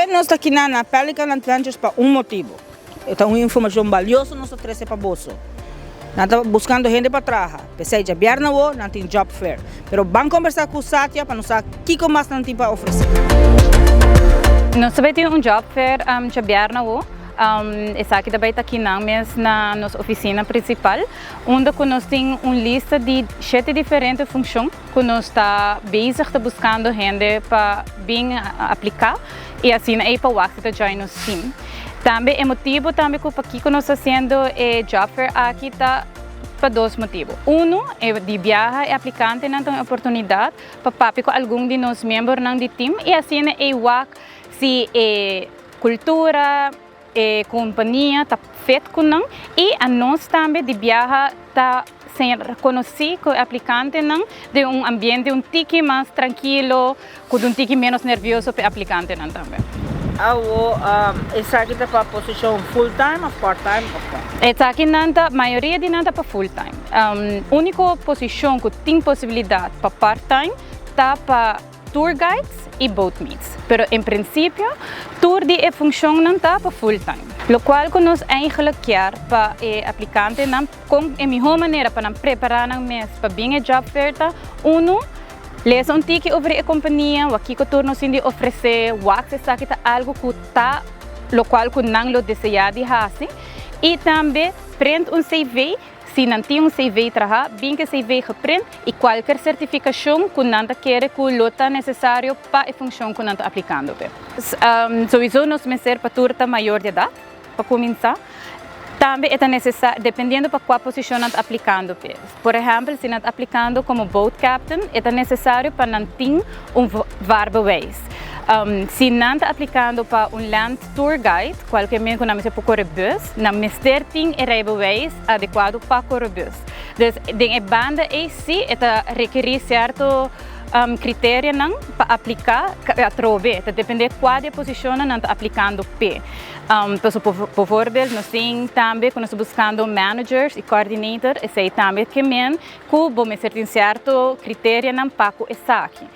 Awe nos ta kina na Pelican Adventures pa un motibo. E ta un informacion balioso nos ta trece pa boso. Nan ta buscando hende pa traha. P'esey djabièrnè awo nan tin job fair. Pero ban combersa cu Satya pa nos sa kico mas nan tin pa ofrece. Nos ta bay tin un job fair djabièrnè awo. Esaki ta bay ta kinan mes na nos oficina principal unda cu nos tin un lista di shete diferente funcion. Ku nos ta bezig ta buskando hende pa bin apliká i asina ei pa wak si ta join nos team. Tambe e motibu tambe ku pakiko nos ta hasiendo e job fair aki ta pa dos motibu. Unu, e di biaha e aplikantenan ta un oportunidat pa papia ku algun di nos miembronan di team i asina ei wak si e kultura, E kompania ta fit ku nan i anos tambe di biaha ta ser konosí ku e aplikantenan den un ambiente un tiki mas trankilo, ku ta un tiki ménos nervioso pa e aplikantenan tambe. Awo esaki ta pa posishon full time òf part time òf kon? Esakinan ta, mayoria di nan ta pa full time. Úniko posishon ku tin posibilidat pa part time ta pa. Tour guides y boatmates, pero en principio tur di e funcionnan ta pa full time. Locual cu nos eigenlijk kier pa e aplicantenan con e miho manera pa nan prepara nan mes pa bin e job fair ta, uno, lesa un tiki over e compania, wak kico tur nos tin di ofrece, wak si esaki ta algo cu ta locual cu nan lo desea di haci y tambe print un CV. Si nan tin un CV traha, bin ku e CV geprint i kualker sertifikashon ku nan ta kere ku lo ta nesesario pa e funshon ku nan ta aplikando p'e. Souiso nos mester pa tur ta mayor di edat pa kuminsá. Tambe e ta nesesario, dependiendo pa kua posishon nan ta aplikando p'e. Por ehèmpel, si nan ta aplikando komo boat captain, e ta nesesario pa nan tin un vaarbewijs. Si nan ta aplikando pa un land tour guide, kualke men ku nan mester por kore bus, nan mester tin e rijbewijs adekuado pa kore bus. Dus den e banda ei si e ta rekerí sierto kriterianan pa apliká atrobe. Ta dependé kua di e posishonnan nan ta aplikando p'e. Pasobra bovoorbeeld nos tin tambe ku nos ta buskando managers i coordinator, esei tambe ke men ku bo mester tin sierto kriterianan pa ku esaki.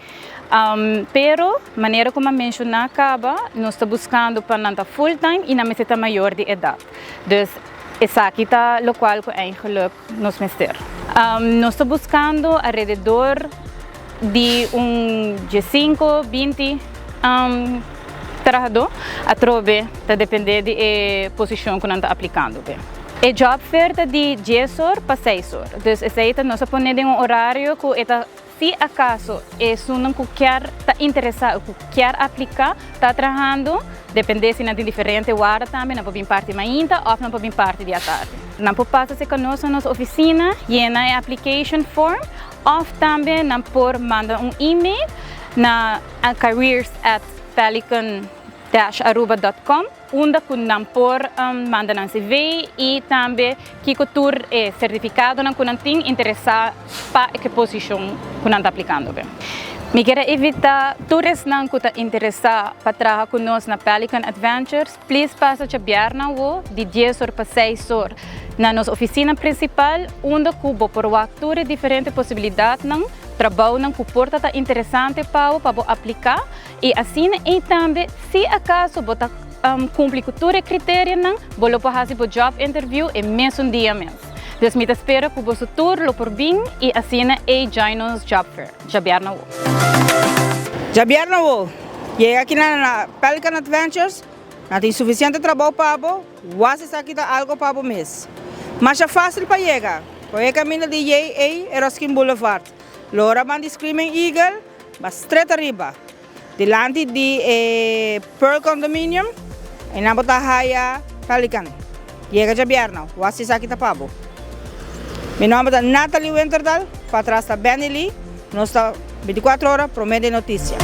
Pero, manera ku mi a menshoná kaba, nos ta buskando pa nan ta full time i nan mester ta mayor di edat. Dus, esaki ta lokual ku eigenlik nos mester. Nos ta buskando alrededor di un diesinku, binti trahadó. Atrobe ta dependé di e posishon ku nan ta aplikando p'e. E job fair ta di dies or pa seis or. Dus esei ta nos a pone den un orario ku e ta. Si acaso esunnan cu kier ta interesa o cu kier aplica ta trahando, depende si nan tin diferente warda tambe, nan por bin parti mainta of nan por bin parti di atardi. Nan por pasa cerca nos na nos oficina, yena e application form of tambe nan por manda un email na careers at pelican dash aruba dot com. Unda ku nan por manda nan CV i tambe kiko tur e sertifikadonan ku nan tin interesá pa e posishon ku nan ta aplikando p'e. Mi kier a invitá tur esnan ku ta interesá pa traha ku nos na Pelican Adventures, please pasa djabièrnè awo di dies or pa seis or na nos ofisina prinsipal unda ku bo por wak tur e diferente posibilidatnan, trabounan ku por ta ta interesante pa bo pa bo apliká. I asina ei tambe, si akaso bo ta kumpli ku tur e kriterianan, bo lo por hasi bo job interview e mesun dia mes. Dus mi ta spera ku boso tur lo por bin i asina ei join nos job fair. Djabièrnè awo. Djabièrnè awo, yega aki na Pelican Adventures, nan tin sufisiente trabou pa bo, wak esaki ta algo pa bo mes. Masha fásil pa yega, kohe e kaminda di JA Eroskin Boulevard, lora ban di Screaming Eagle, Ba stret ariba, dilanti di e Pearl Condominium, einan bo ta haya Pelican. Yega djabièrnè, wak si esaki ta pa bo. Mi nòmber ta Natalie Winterdal, patras ta Benny Lee, nos ta 24 ora promé den notisia.